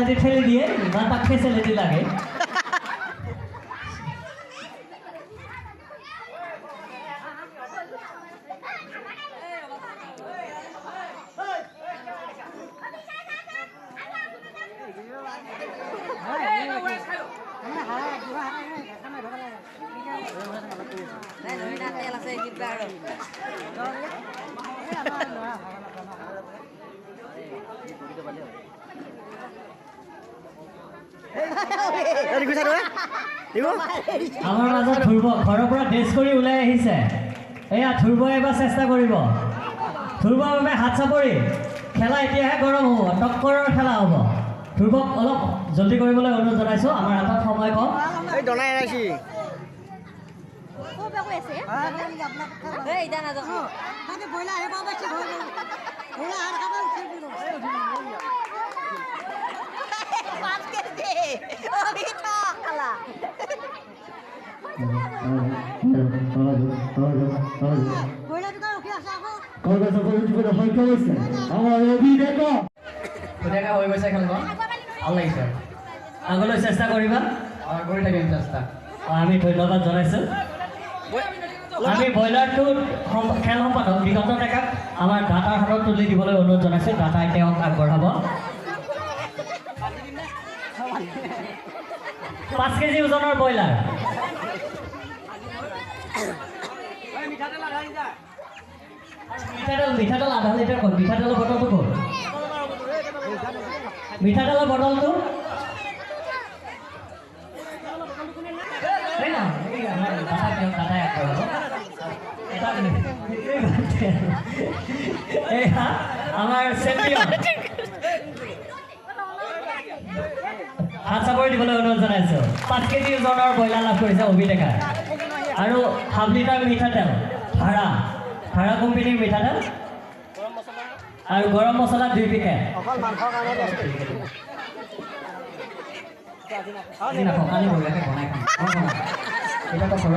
যদি ঠেলি দিয়ে, ইমান তাক ফেচিলিটি লাগে। আমাৰ মাজত ধ্ৰুৱ ঘৰৰ পৰা ড্ৰেছ কৰি ওলাই আহিছে। এয়া ধ্ৰুৱই এবাৰ চেষ্টা কৰিব। ধ্ৰুৱৰ বাবে হাত চাপৰি। খেলা এতিয়াহে গৰম হ'ব, টক্কৰৰ খেলা হ'ব। ধ্ৰুৱক অলপ জলদি কৰিবলৈ অনুৰোধ জনাইছোঁ, আমাৰ হাতত সময় কম। ধুনীয়াকৈ হৈ গৈছে খেলখন, ভাল লাগিছে। আগলৈ চেষ্টা কৰিবা। কৰি থাকিম চেষ্টা। আমি ধন্যবাদ জনাইছোঁ। আমি ব্ৰইলাৰটো খেল সম্পাদক দিগন্ত ডেকাক আমাৰ দাতাৰ হাতত তুলি দিবলৈ অনুৰোধ জনাইছোঁ। দাতাই তেওঁক আগবঢ়াব। 5 কেজি ওজনৰ ব্ৰইলাৰ। মিঠাতেল আধা লিটাৰ ক'ত? মিঠাতেলৰ বটলটো ক'ত? মিঠাতেলৰ বটলটো আমাৰ চেম্পিয়ন। হাত চাপৰি দিবলৈ অনুৰোধ জনাইছোঁ। 5 কেজি ওজনৰ ব্ৰইলাৰ লাভ কৰিছে অভি ডেকাই আৰু হাফ লিটাৰ মিঠাতেল, ধাৰা ধাৰা কোম্পানীৰ মিঠাতেল আৰু গৰম মছলা 2 পেকেট। কালি বঢ়িয়াকৈ বনাই খাম।